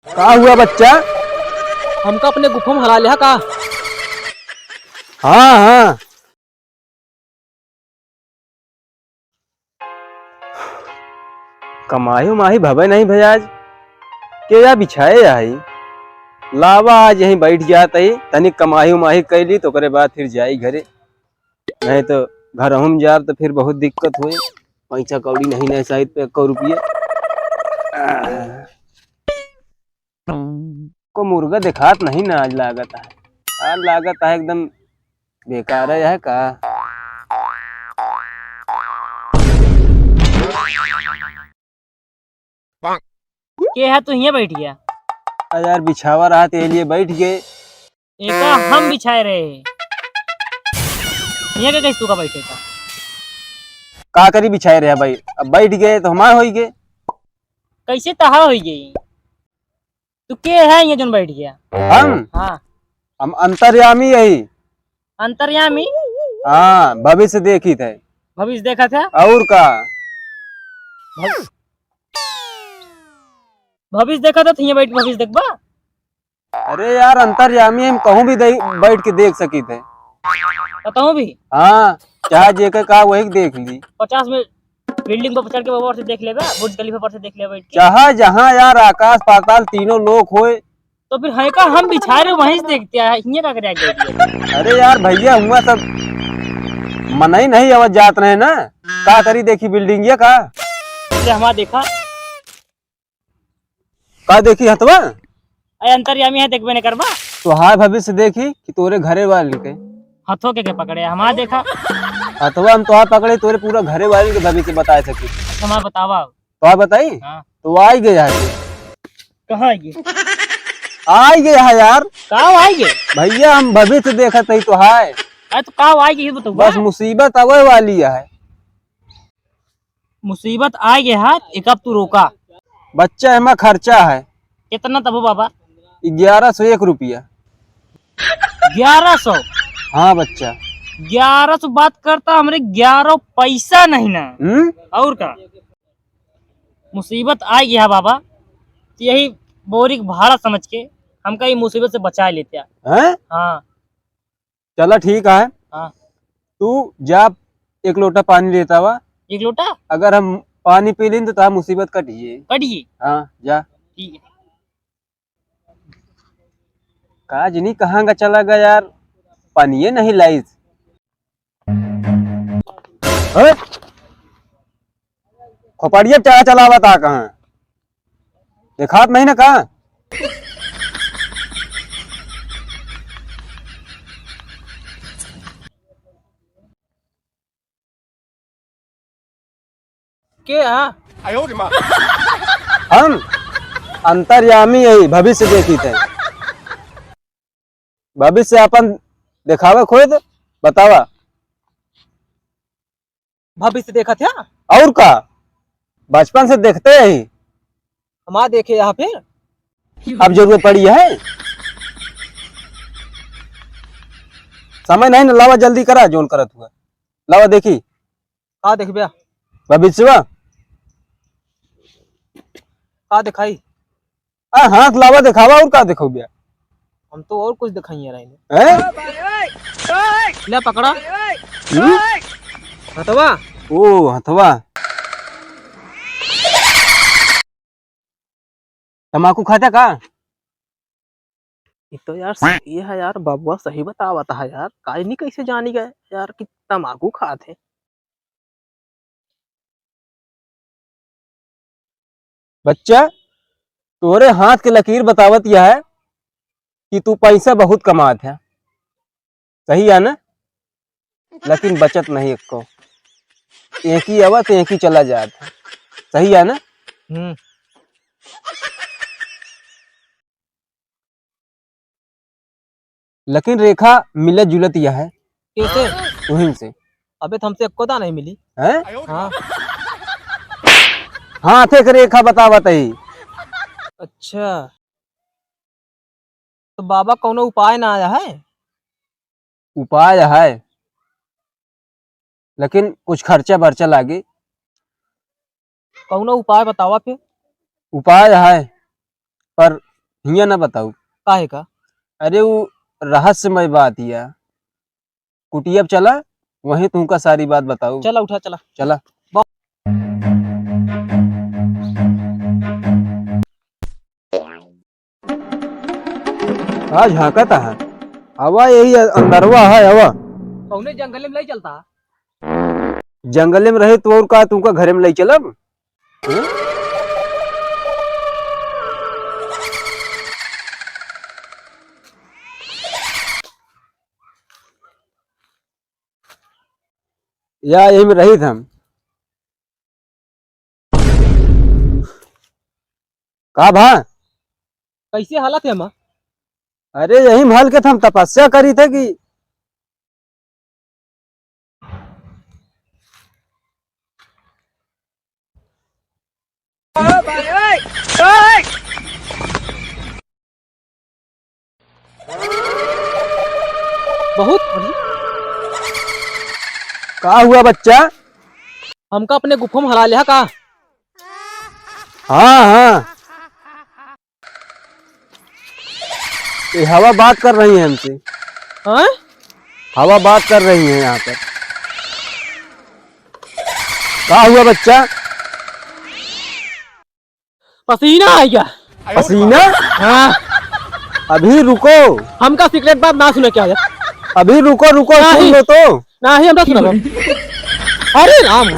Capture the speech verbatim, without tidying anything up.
का हुआ बच्चा? हमका अपने गुफा में हला लिहा का? हाँ, हाँ। कमाही उमाही भवे नहीं भैया आज। के या बिछाए आई? लावा आज यहीं बैठ जात ही, तनिक कमाही उमाही कैली तो ओकरे बाद फिर जाई घरे। नहीं तो घर हम जाब तो फिर बहुत दिक्कत होई। पैसा कौड़ी नहीं, नहीं साइत पे एको रुपये। को मुर्गा देखात नहीं ना आज लागत है। आज लागत है एकदम बेकार है का? के है तू हियाँ बैठ गया? अरे यार बिछावा रहा तो ये लिए बैठ गए। एका हम बिछाए रहे। हियाँ के कैसे तू का बैठे का? का करी बिछाए रहे भाई, अब बैठ गए तो हमार होई गए। कैसे तहा होई गई? तू के है ये जोन बैठ गया? हम? हाँ। हम अंतर्यामी यही। अंतर्यामी? हाँ, भविष्य देखी थे। भविष्य देखा था? और का? भव-, भविष्य देखा था, तो ये बैठ के भविष्य देखबा? अरे यार, अंतर्यामी हम कहूँ भी दे-, बैठ के देख सकी थे। कतहूँ भी? हाँ, चाहे जेके का वही देख ली। पचास में बिल्डिंग पर चढ़ के ऊपर से देख लेबे, बुर्ज खलीफा पर से देख लेबे बैठ के। चाहे जहाँ यार, आकाश पाताल तीनों लोक होए। तो फिर है का, हम बिछा रहे वहीं से देखते हैं, हियाँ का करे आके बैठ गए? अरे यार भैया, हुआ सब मनई नहीं आवत जात रहे ना, का करी देखी बिल्डिंग ये का? ले हमारा देखा। का देखी हथवा? अरे अंतर्यामी है, देखबे नहीं करबा। तोहार भविष्य देखी कि तोरे घरे वाले के? हथो के, के पकड़े, हमारा देखा। हथवा हम तोहार पकड़े, तोरे पूरा घरे वाले के भविष्य बताए सकी। अच्छा, हमारा बतावा। तोहार बताई? हाँ। तो आई गए यहाँ से। कहाँ आई गए? आई गए है यार। का आई गए? भैया हम भविष्य देखत ही तो है। अरे तो का आई गए, ये बताओ। बस मुसीबत आवे वाली है। मुसीबत आ गया है, एक अब तू रोका। बच्चा, एमा खर्चा है। कितना तब बाबा? ग्यारह सौ एक रुपया। ग्यारह सौ? हाँ बच्चा। ग्यारह सौ बात करता, हमरे ग्यारह पैसा नहीं ना। हम्म? और का? मुसीबत आ गया है बाबा, तो यही बोरी के भाड़ा समझ के हमका ये मुसीबत से बचा लेते हैं। हैं? हाँ। चला ठीक है। हाँ। तू जा, एक लोटा पानी लेता हुआ। एक लोटा? अगर हम पानी पी लें तो तार मुसीबत कट जाए। कट जाए? हाँ, जा। ठीक है। का जनी कहाँ का चला गया यार, पानिये नहीं लाइस। हैं? खोपड़िया चारा चलावत आ कहाँ? देखात नहीं ना का? के हा? हम अंतर्यामी यही भविष्य देखी थे। भविष्य अपन देखावे खोद बतावा। भविष्य देखत है? और का, बचपन से देखते ही। हमार देखे यहाँ पे। अब जरूरत पड़ी है, समय नहीं ना, लावा जल्दी करा, जोन करत हुआ, लावा देखी। का देखबे? भविष्यवा। का दिखाई? आ, हाथ लावा दिखावा, और का देखो बे? हम तो और कुछ दिखाइए रहे हैं। हैं? ले पकड़ा। हम्म? हथवा। ओ, हथवा। तमाकू खाता का? ये तो यार सही है यार, बबुआ सही बतावत है यार, काई नहीं कैसे जानी गए यार कि तमाकू खात है। बच्चा, तोरे हाथ के लकीर बतावत यह है कि तू पैसा बहुत कमात है, सही है ना? लेकिन बचत नहीं एको, एक ही आवा तो एक ही चला जात है, सही है ना? हम्म। लेकिन रेखा मिलत जुलत यह है। कैसे? उहिन से। अबे तो हमसे एको दा नहीं मिली। हैं? हाँ। हाथ एक रेखा बतावत ही। अच्छा। तो बाबा कौनो उपाय ना आया है? उपाय है, लेकिन कुछ खर्चा बर्चा लागे। कौनो उपाय बतावा फिर। उपाय है, पर हियाँ ना बताऊ। काहे का? अरे, उ रहस्यमय बात हिया। कुटिया पे चला, वहीं तुमका सारी बात बताऊ। चला, उठा, चला। चला। का झाँकत है? आवा, यही अंदरवा है, आवा। कौने जंगले में लई चलता? जंगले में रहे तो और का, तुमका घरे में लई चलब? हम्म? या यही में रहित हम। का भा? कैसे हालत है माँ? अरे यही में हल के हम तपस्या करी थे कि बहुत बढ़िया। का हुआ बच्चा? हमका अपने गुफा में हला लिहा का? हाँ, हाँ। ये हवा बात कर रही है हमसे। हाँ? हवा बात कर रही है यहाँ पर। का हुआ बच्चा? पसीना आ गया। पसीना? हाँ। अभी रुको। हमका सीक्रेट बात ना सुने क्या है? अभी रुको, रुको, सुन नहीं। लो तो। नहीं, हम ना सुना। अरे राम।